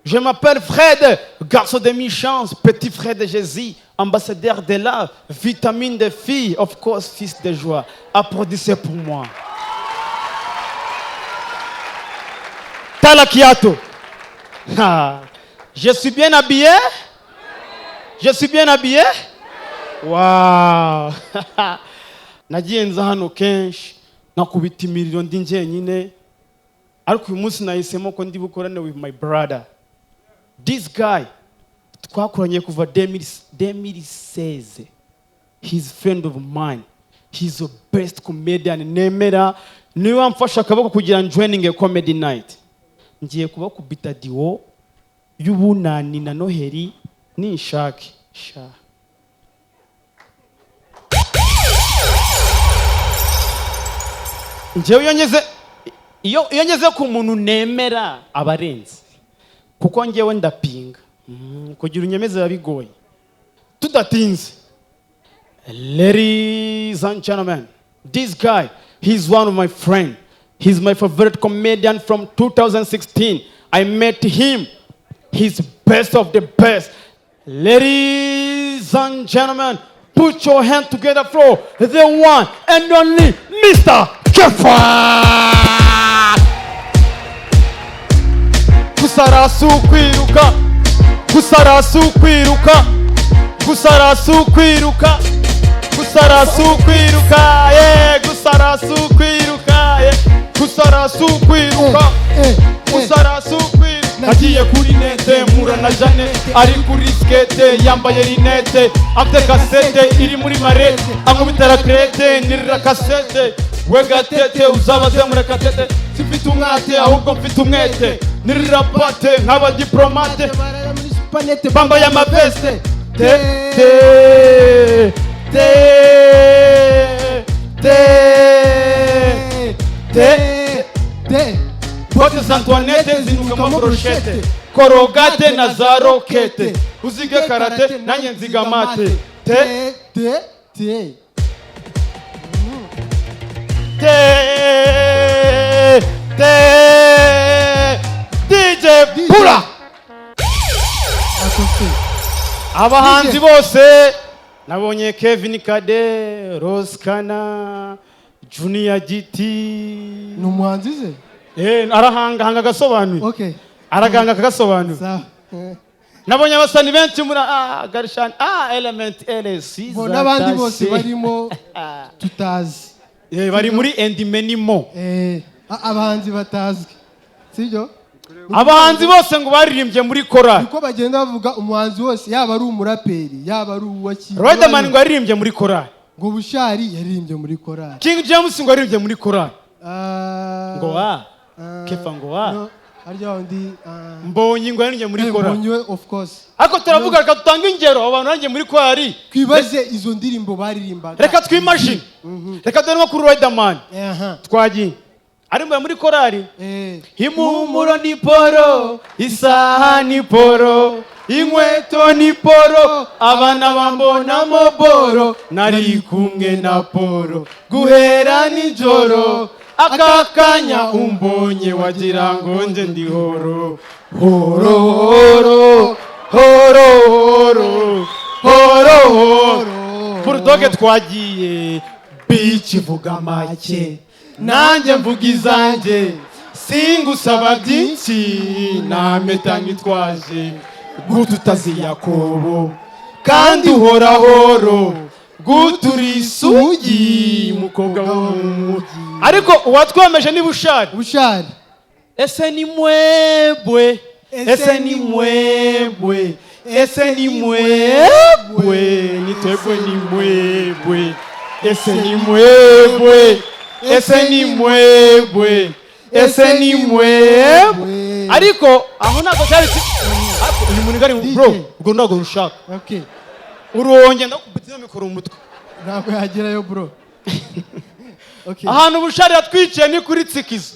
Je m'appelle Fred, garçon de mi-chance, petit frère de Jésus, ambassadeur de la vitamine de filles, of course, fils de joie. Applaudissez pour moi. Talakiato. Ah, je suis bien habillé? Je suis bien habillé? Wow. Nagiye nza hano kenshi nkakubita imiriro ndi njyenyine, ariko uyu munsi nahisemo ko ndi bukorane with my brother. This guy twakoranye kuva 2016. He's friend of mine, he's the best comedian nemera. Niwe wamfashe akaboko kugira ngo joining a comedy night. Ngiye kubakubita duo y'ubunani na Noheli ninshake sha. Njyewe iyo ngeze ku muntu nemera aba arenze, kuko njyewe ndapinga. Kugira unyemeze biba bigoye. Tudatinze, ladies and gentlemen, this guy, he's one of my friend. He's my favorite comedian from 2016. I met him. He's best of the best. Ladies and gentlemen, put your hand together for the one and only Mr. Kefa. Gusara si ukwiruka, gusara si ukwiruka, gusara si ukwiruka, gusara si ukwiruka, yeah, gusara si ukwiruka, yeah, gusara si ukwiruka, gusara si ukwiruka. Nagiye kuri net mpura na Jane ari kuri skate, yambaye rinete, afite kasete iri muri mallette, ankubita rakerete nirira kasete. We gatete, uzabaze Murekatete, simfite umwate ahubwo mfite umwete, nirira pate nk'abadiplomate. Barara muri supanete. Bambaye amaveste te te te te te. Te. Bote za Antoinette zinukamo brochette, Colgate na za rokete. Uzige karate nanjye nziga mate te. Te te. Te te. DJ Pura. Attention. Abahanzi bose nabonye, Kevin Kade, Roskana, Junior Giti. Ni umuhanzi ze? Eh, arahangahanga agasobanuye. Okay. Araganga akagasobanura. Sawa. Nabonye abasani benshi muri Garishan, Element LC. Bo n'abandi bose barimo tutazi. Eh, bari muri and many more. Eh, abahanzi batazwi, sibyo? Abahanzi bose ngo baririmbye muri korali. Niko bagenda bavuga umuhanzi wose, yaba ari umuraperi, yaba ari uwaki. Riderman ngo yaririmbye muri korali. Ngo Bushari yaririmbye muri korali. King James ngo yaririmbye muri korali. Ah, ngo wa ah, Kefa ngo wa no, harya undi, ah, Mbonyi ngo yaririmbye muri korali. Mbonyi we, of course. Ariko turavuga, reka dutange ingero, abo bantu baririmbye muri korali. Twibaze izo ndirimbo baririmbaga. Reka twimagine, reka dore nko kuri Riderman. Aha. Twagiye aririmba muri korali. Eh. Impumuro ni poro, isaha ni poro, inkweto ni poro, abana bambonamo boro, nari kumwe na poro guhera nijoro, aka kanya umbonye wagira ngo nje ndi horo horo horo horo horo horo horo. Bulldog, twagiye bici, vuga make nanjye mvuga izanjye, singusaba byinshi, nta mpeta nkitwaje, guta utazi Yakobo kandi uhora horo, guta uri isugi, mukobwa wo mu mujyi. Ariko uwatwemeje ni Bushari. Bushari. Ese ni mwebwe, ese ni mwebwe, ese ni mwebwe, ni twebwe, ni mwebwe, ese ni mwebwe, ese ni mwebwe, ese ni mwebwe. Ariko aho ntabwo cyari ariko uyu muntu gari bro, ubwo ntabwo rushaka. Okay. Urongera ndakubita ino mikoro mu mutwe. Ntabwo yagerayo, bro. Okay. Ahantu Bushari yatwiciye ni kuri Tsikizo,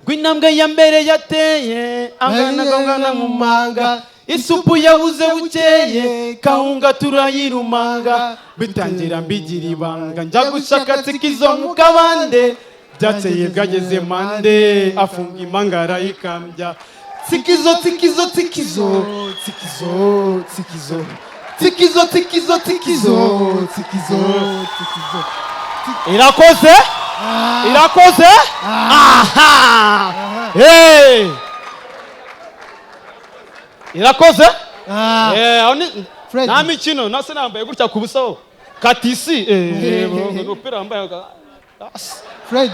ngo intambwe ya mbere yateye angana angana mu manga, isupu yabuze bukeye, kawunga turayirumanga, bitangira mbigira ibanga, njya gushaka Tsikizo mu kabande. Byateye bwageze mande, afunga imangara yikambya. Tsikizo, tsikizo, tsikizo, tsikizo, tsikizo, tsikizo, tsikizo, tsikizo, tsikizo, tsikizo. Irakoze, irakoze. Aha. Hey! Irakoze. Ah. Aho ni Fred. Nta mikino nase nambaye gutya ku busa wo katisi umupira wambaye As. Fred,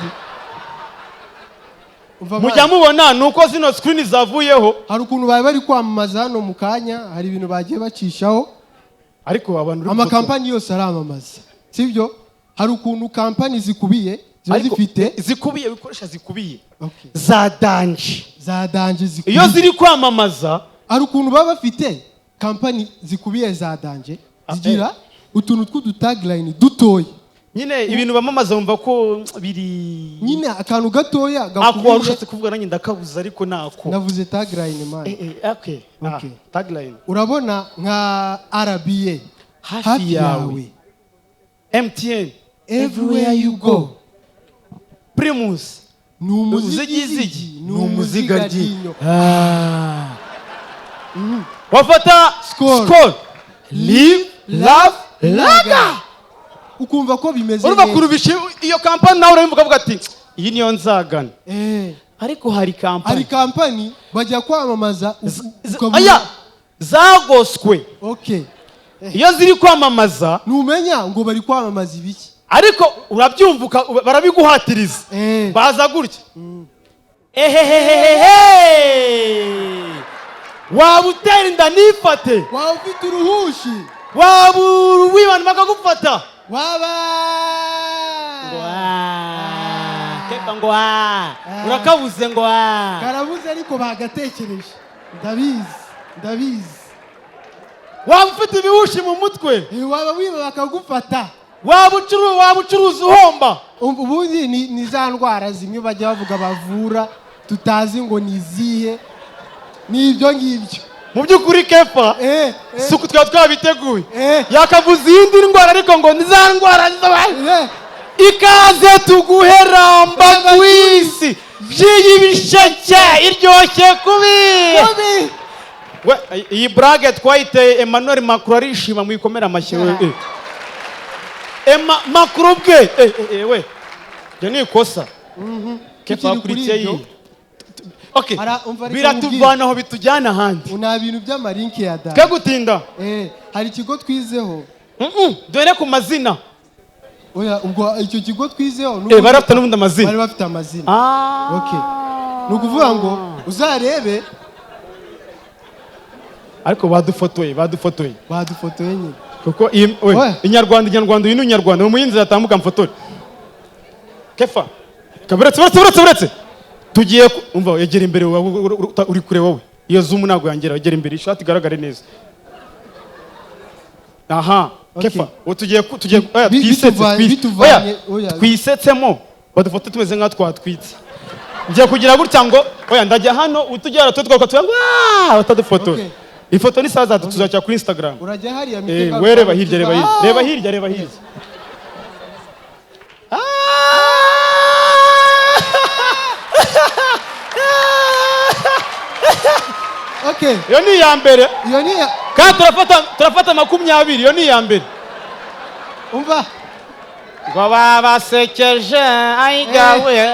umva. Mujya Man, mubona ni uko zino screen zavuyeho. Hari ukuntu bari bari kwamamaza hano mu kanya, hari ibintu bagiye bacishaho. Ariko abantu uri Amakampani yose aramamaza, sibyo? Hari ukuntu kampani zikubiye ziba Ariko zifite zikubiye, bikoresha zikubiye Okay. za danger. Za danger zikubiye. Iyo ziri kwamamaza, Hari ukuntu baba bafite kampani zikubiye za danger, zigira utuntu tw'udu tagline dutoya. Nyine ibintu bamamaza wumva ko biri Nyine akantu gatoya Ako wari gakubiye. ushatse kuvuga nanjye ndakabuza, ariko nako. Navuze tagline, man. Okay. Okay. Ah, tagline. Urabona nka RBA, Hafi yawe. MTN, everywhere you go. Primus, ni umuzigizigi, ni umuzigaryinyo. Umuzigaryinyo. Wafata Skol. Skol, live, love, lager. Ukumva ko bimeze Urumva neza. kurubisha iyo kampani, nawe urabimvuga ukavuga ati: "Iyi niyo nzagana." Ariko hari Hari kampani kampani bajya kwamamaza ukabona- Aya zagoswe. Iyo ziri kwamamaza, Ntumenya ngo bari kwamamaza ibiki. Ariko urabyumva barabiguhatiriza. Baza gutya: "Ehehehehe, waba utera inda nifate, Waba ufite uruhushi, waba wibana bakagufata, waba ngo kepa ngo urakabuze ngo Karabuze, ariko bagatekereje, ndabizi, ndabizi. Waba ufite ibihushi mu mutwe, Waba wiba bakagufata, waba ucuruza uhomba." Ubundi ni za ndwara zimwe bajya bavuga bavura tutazi ngo ni izihe, ni ibyo ngibyo. Mu by'ukuri Kefa, si uku twaba twabiteguye. Yakavuze iyindi ndwara, ariko ngo ni za ndwara Ikaze tuguhe Ramba Juice, ji y'ibisheke iryoshye kubi. Kubi. We, iyi blague twayiteye Emmanuel Macron arishima, muyikomere amashyi we. Emma Macron ubwe we, ibyo ni ikosa Kefa. Tukiri kuri Wakurikiye ibyo, iyi. Okay. Umva, reka. Biratuvana aho bitujyana ahandi. Nta bintu by'amarinki ya da. Twe gutinda. Hari ikigo twizeho. Dore ku mazina. Oya, ubwo icyo kigo twizeho Bari bafite n'ubundi amazina. Bari bafite amazina. Ah. Okay, ni ukuvuga ngo uzarebe. Ariko badufotoye, badufotoye. Badufotoye nyine. Kuko iyi we, Oya. Inyarwanda, inyarwanda, uyu ni inyarwanda mu yinzira atambuka mfotore Kefa. Kaburetse, buretse, buretse, buretse, tugiye umva, egera imbere wowe, uri kure wowe, iyo zoom ntabwo yangera. Egera imbere, ishati igaragare neza. Aha. Kefa, ubu tugiye tugiye, oya, twisetse. Bituvanye- Oya, oya. twisetsemo, badufote tumeze nk'aho twatwitse. Ngiye kugira gutya ngo oya, ndajya hano utugera tutwoka tuba batadufotora. Ifoto ni saa zacu, tuzajya kuri Instagram. Urajya hariya. We reba hirya, reba hirya, reba hirya, reba hirya. Ah! Iyo ni iya mbere. Iyo ni iya Kandi turafata 20. Iyo ni iya mbere. Umva. Ngo babasekeje ayigawe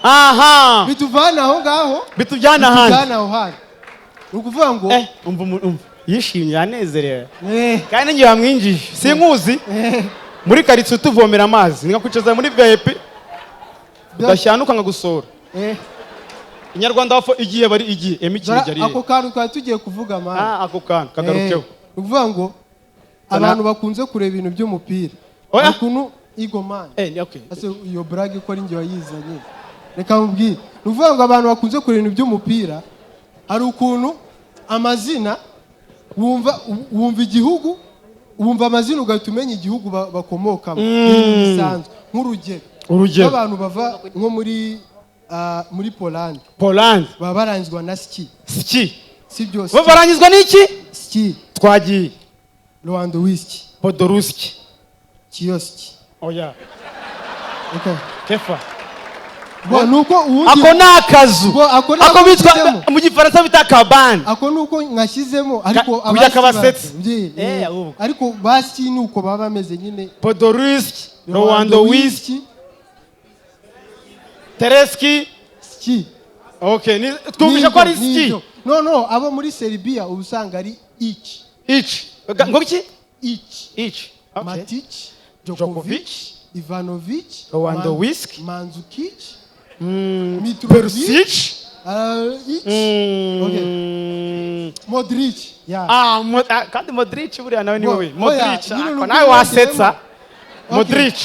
aha. Bituvana aho ngaho. Bitujyana ahandi. Bitujyana aho hantu, ni ukuvuga ngo Umva umva yishimye, yanezerewe. Kandi njye wamwinjije sinkuzi. Muri karitsiye utuvomera amazi, nkakwicaza muri VIP, udashyanuka nkagusura. Inyarwanda wafo igihe bari igihe emi Dore ikintu ako kantu twari tugiye kuvuga, man. Ah, ako kantu kagarukeho. Ni ukuvuga ngo abantu bakunze kureba ibintu by'umupira, Oya. ukuntu igo, man. Ni okay. Ese iyo blague ko ari njye wayizanye? Reka mubwire. Ni ukuvuga ngo abantu bakunze kureba ibintu by'umupira, hari ukuntu amazina wumva igihugu, wumva amazina ugahita umenya igihugu bakomokamo. Ni ibintu bisanzwe. Nk'urugero, Urugero. nk'abantu bava nko muri Poland, Poland. Baba barangizwa na ski. Ski. Si byo? Bo barangizwa n'iki? Ski. Twagiye. Lewandowski. Podolski. Kiyoski. Oya. Okay. Kefa. Bo, nuko uwundi Ako ni akazu. Bo, ako ni Ako ako bitwa nshyizemo. mu Gifaransa bita cabane. Ako nuko nkashyizemo, ariko Kugira abasi kabasetsa. Eh, Ahubwo. Ariko basi ni uko baba bameze nyine. Podolski, Lewandowski, Tereski. Ski. Okay, twumvisha ko ari ski. Nibyo. No, abo muri Serbia uba usanga ari iki. Ichi ngo iki? Iki. Ichi, okay. Matic, Djokovic, Djokovic, Ivanovic, Lewandowski, Mandzukic, Mitrovic, Perisic, iki. Okay. Modric, yeah. Ah, kandi Modric buriya nawe ni Bo, wowe. oya, Modric, nyine ako nuko nawe wasetsa. Okay. Modric.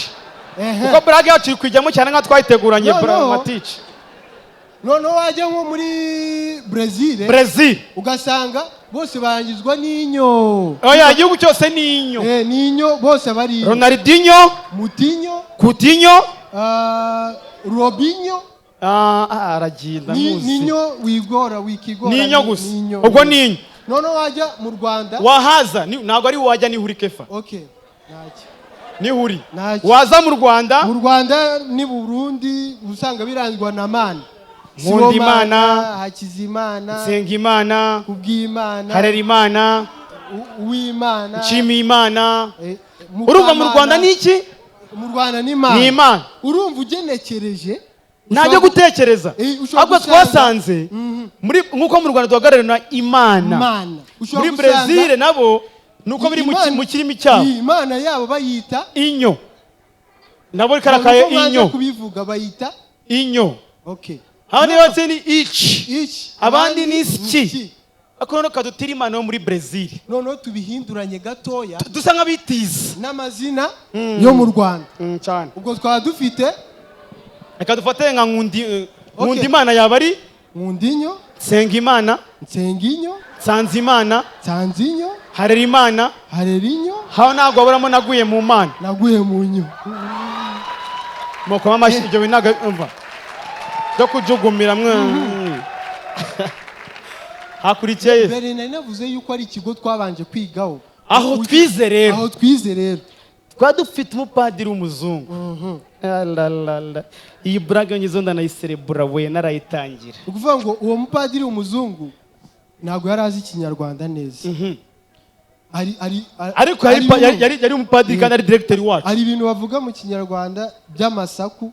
Ehe. Kuko blague yacu iri kujyamo cyane nka twayiteguranye. No, no. Matic. Noneho wajya nko muri Brazil, Brazil, ugasanga bose barangizwa n'inyo. Oya, igihugu cyose ni inyo. Eh, n'inyo, bose bari inyo. Ronaldinho, Mutinho, Coutinho, Robinho. Ah, aragenda muzi. Ninyo wigora, wikigora. Ninyo gusa. Ninyo. Ubwo ninyo. Noneho wajya mu Rwanda. Wahaza ntabwo ari wajya, niho uri, Kefa. Okay, ntacyo. Niho uri. Ntacyo. Waza mu Rwanda. Mu Rwanda ni Burundi usanga birangwa na mana. Nkundimana, Hakizimana, Nsengimana, Kubwimana, Harerimana, Uwimana, Nshimiyimana. Urumva mu Mukamana. Rwanda ni iki? Mu Rwanda ni Imana. Ni Imana. Urumva ugenekereje Ntajya gutekereza. Ushobora Ahubwo gusanga- twasanze muri nk'uko mu Rwanda duhagarariwe na Imana, Imana. Ushobora muri gusanga Brezil nabo nuko biri mu kirimi cyabo. Iyi Imana yabo bayita Inyo nabo karakaye. Uko mwanze Inyo. kubivuga, bayita Inyo. Okay. Abandi batse ni ichi, Iki. abandi ni ski. Ski. Ariko noneho kadutira Imana yo muri Brezil. Noneho tubihinduranye gatoya dusa nk'abitiza n'amazina yo mu Rwanda. Cyane. Ubwo twaba dufite Reka dufate nka Nkundi, Okay. Nkunda Imana yaba ari Nkundinyo, Nsengimana, Nsenginyo, Nsanzimana, Nsanzinyo, Harerimana. Harerinyo. Aho ntabwo waburamo naguye mu Mana. Naguye mu nyo. Mukoma amashyi, ibyo bintu ntabwo umva byo kujugumira mwe hakurikiye. Mbere nari navuze yuko ari ikigo twabanje kwigaho. Aho twize rero. Aho twize rero. Twari dufite umupadiri w'umuzungu. Alalala. Iyi blague ngizo ndanayiserebura we narayitangira. Ni ukuvuga ngo uwo mupadiri w'umuzungu ntabwo yari azi Ikinyarwanda neza. Ariko yari hari yari umupadiri kandi ari directeur wacu. Hari ibintu bavuga mu Kinyarwanda by'amasaku.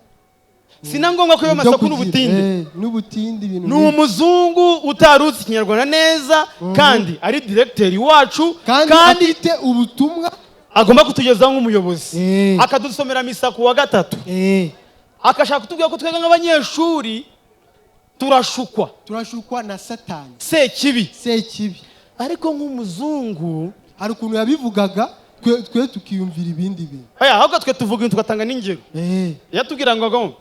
Si na ngombwa ko iyo Byo masaku kugira. n'ubutinde. N'ubutinde, ibintu Ni nk'ibyo. umuzungu utari uzi Ikinyarwanda neza kandi ari directeur wacu, kandi kandi afite ubutumwa agomba kutugezaho nk'umuyobozi, akadusomera misa ku wa gatatu, akashaka kutubwira ko twebwe nk'abanyeshuri turashukwa. Turashukwa na Satani. Sekibi. Sekibi. Ariko nk'umuzungu hari ukuntu yabivugaga, twe tukiyumvira ibindi bintu. Oya, ahubwo twe tuvuga ibintu tugatanga n'ingero. Yatubwira ngo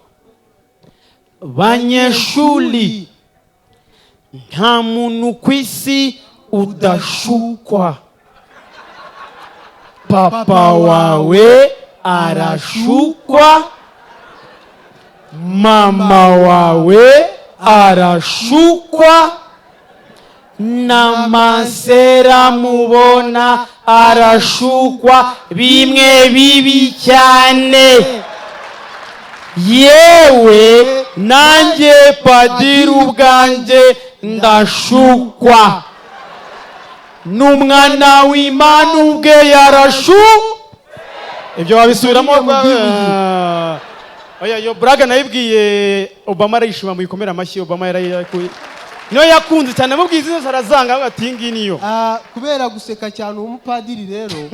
banyeshuri, nta muntu ku isi udashukwa. Papa wawe arashukwa, mama wawe arashukwa, n'amasera mubona arashukwa bimwe bibi cyane. Yewe nanjye padiri ubwanjye ndashukwa, n'umwana w'Imana ubwe yarashu. Ibyo wabisubiramo? Oya, iyo blague nayibwiye Obama arayishima, muyikomere amashyi. Obama yarayakuye, niyo yakunze cyane. Amubwiye izi zose arazanga, avuga ati iyi ngiyi niyo. Ah, kubera guseka cyane uwo mupadiri rero,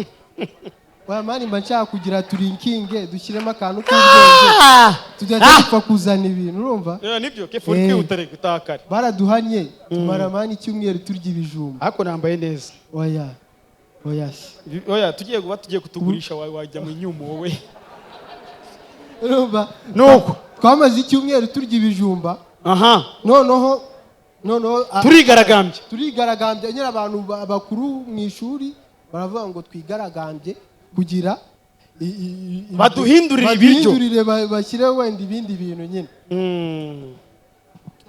oya man, mba nshaka kugira turinkinge, dushyiremo akantu k'ubwenge, tujya dupfa kuzana ibintu, urumva? Eh, nibyo kefu uri kwihuta, reka utakare. Baraduhanye, tumara man icyumweru turya ibijumba. Ariko nambaye neza. Oya, oya se. Oya, tugiye kuba tugiye kutugurisha, wajya mu nyumu wowe. Urumva? Nuko. Twamaze icyumweru turya ibijumba. Noneho Turigaragambya. Turigaragambya nyine, abantu bakuru mu ishuri baravuga ngo twigaragambye kugira Baduhindurire ibiryo. Baduhindurire, bashyireho wenda ibindi bintu nyine.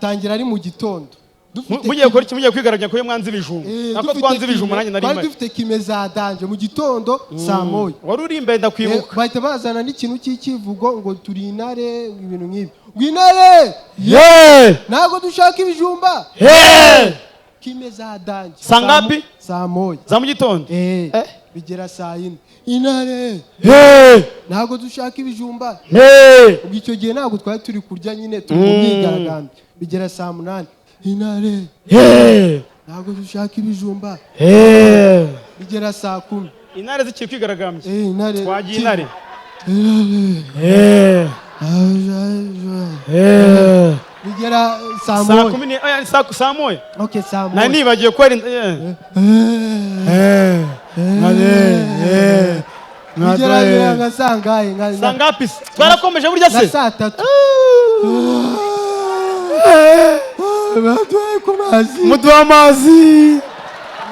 Tangira ari mu gitondo. Dufite Mugiye gukora iki? Mugiye kwigaragambya ko iyo mwanze ibijumba? Eh, Nako dufite twanze ibijumba, kime- nanjye nari twari mpari. dufite kime za danger mu gitondo saa 1. Wari uri imbere, ndakwibuka. Bahita bazana n'ikintu cy'ikivugo ngo turi intare, ibintu nk'ibi, ngo intare Ye! ntabwo dushaka ibijumba. He! Kime za danger. Saa ngapi? Saa 1. Za mu gitondo. Eh, Eh. bigera saa 4, intare He! ntabwo dushaka ibijumba. He! Ubwo icyo gihe ntabwo twari turi kurya nyine, turi mu myigaragambyo. Bigera saa 8, intare He! ntabwo dushaka ibijumba. He! Bigera saa 10. Intare zikiri kwigaragambya. Eh, intare. Twagiye, intare. He! He! Bigera saa Saa 1. 10 oya, saa 1. Okay, saa Nari 1. nibagiwe ko ari eh. Eh. Bigera nka saa ngahe, Saa ngapi se? Twarakomeje burya nka se? saa 3, baduhaye ku mazi. Muduha amazi.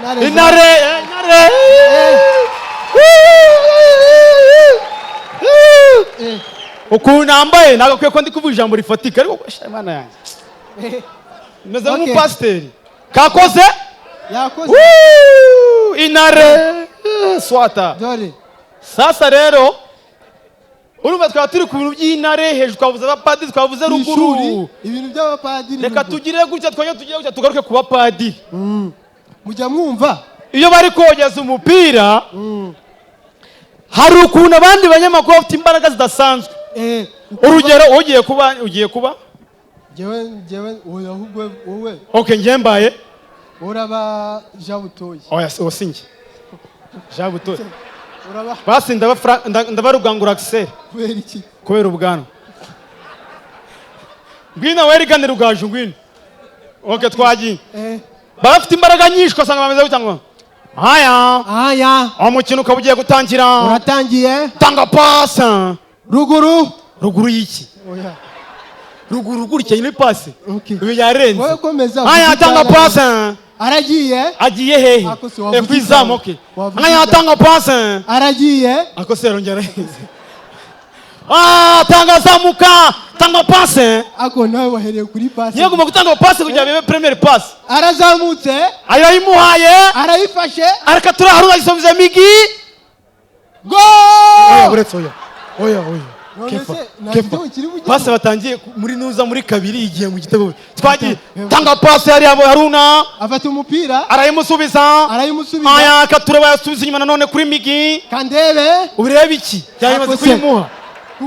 Intare za- Intare, intare. Eh, Ukuntu nambaye ntabwo akwiye ko ndi kuvuga ijambo rifatika, ariko sha, Imana yanjye, meze Okay. nk'umupasiteri kakoze. Yakoze. Woo! Intare, swata. Dore. Sasa rero urumva twaba turi ku bintu by'intare hejuru, twavuze abapadiri, twavuze Ku ruguru. ishuri, ibintu by'abapadiri Reka ruguru. tugire gutya, twongere tugire gutya, tugaruke ku bapadiri. Mujya mwumva. Iyo bari kogeza umupira, hari ukuntu abandi banyamakuru bafite imbaraga zidasanzwe. Eh, Urugero, ugiye kuba Njyewe oya, ahubwo wowe. Okay, njye mbaye Uraba Jean Butoyi. Oya, uwo si njye Jean Butoyi. Uraba Basi ndaba ndaba Rugangura Axel. Kubera iki? Kubera ubwanwa. Ngwino werekane Rugaju, ngwino. Okay, twagiye. Eh. Baba bafite imbaraga nyinshi, ugasanga bameze gutya ngo haya. Aya. Umukino ukaba ugiye gutangira. Uratangiye. Tanga pasi. Ruguru. Ruguru y'iki? Oya. Ruguru gutya ni pasi. Okay. Uyu yarenze. Wowe komeza. Haya, uvuge tanga icyana. pasi. Aragiye. Agiye hehe? Ako se wavuze Eh, ku izamu. icyana. Okay. Wavuze Haya, icyana. tanga pasi. Aragiye. Ako se yarongera arenze. Ah, tanga, zamuka, tanga pasi. Ako nawe wahereye kuri pasi. Niyo guma gutanga pasi kugira bibe première passe. Arazamutse. Arayimuhaye. Arayifashe. Areka turi Haruna isubiza Migi. Go. Oya, uretse, oya, oya, oya. None Kefa, se nta Kefa. gitego kiri bujyemo? Pasi batangiye muri nuza muri kabiri igiye mu gitego. Twagiye, tanga pasi hariya Haruna. Afata umupira. Arayimusubiza. Arayimusubiza. Aya katura yasubiza inyuma nanone kuri Migi. Kandebe. Ubireba iki? Yayimaze Ako se. kuyimuha,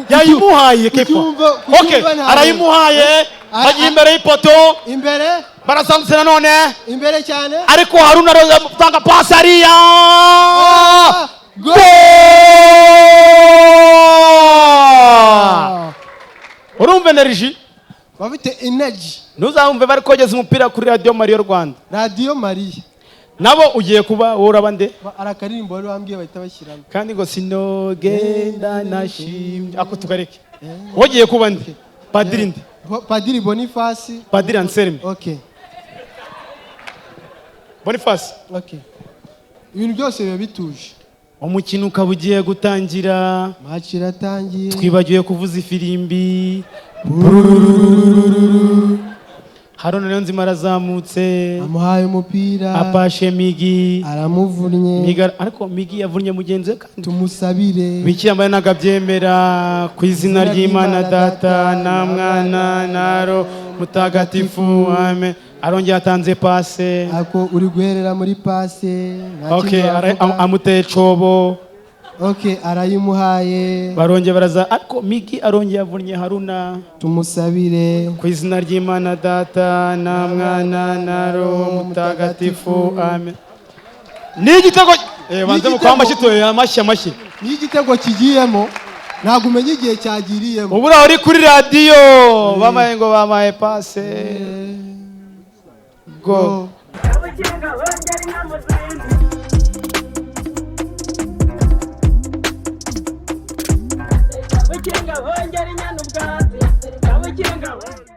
yayimuhaye Kefa. Kucyumva Okay. ntabwo. Arayimuhaye. Bagiye imbere y'ipoto. Imbere. Barazamutse nanone. Imbere cyane. Ariko Haruna aratanga pasi hariya. Ah, go. Goal! Urumva energy. Bafite energy. Ntuzamve bari kogeza umupira kuri Radiyo Mariya Rwanda. Radiyo Mariya. Nabo ugiye kuba wowe, uraba nde? Hari akaririmbo wari wambwiye bahita bashyiramo. Kandi ngo sinogenda nashimye, ako tukareke. Wowe ugiye kuba nde? Padiri nde? Padiri Boniface. Padiri Anselme. Okay. Boniface. Okay, ibintu byose biba bituje. Umukino ukaba ugiye gutangira. Match iratangiye. Twibagiwe kuvuza ifirimbi. Haruna Niyonzima arazamutse. Amuhaye umupira. Apashe Migi. Aramuvunnye. Migi ariko Migi yavunnye mugenzi we kandi. Tumusabire. Bikira Mariya ntabwo abyemera. Ku izina ry'Imana Data na Mwana na Roho Mutagatifu, amen. Arongera atanze pase. Ako uri guherera muri pase, nta Okay. kindi wavuga. Amuteye cobo. Okay, arayimuhaye. Barongera baraza, ariko Migi arongera avunnye Haruna. Tumusabire. Ku izina ry'Imana Data na Mwana na Roho Mutagatifu, amen. Ni igitego. Eh, banze mukwa amashyi, tuye amashyi, amashyi. Niyo igitego kigiyemo ntabwo umenya igihe cyagiriyemo. Ubu uriya uri kuri radiyo bamaye ngo bamaye pase go. Kabukinga bongera inama zindi. Kabukinga bongera inyana ubwatsi. Kabukinga bongera.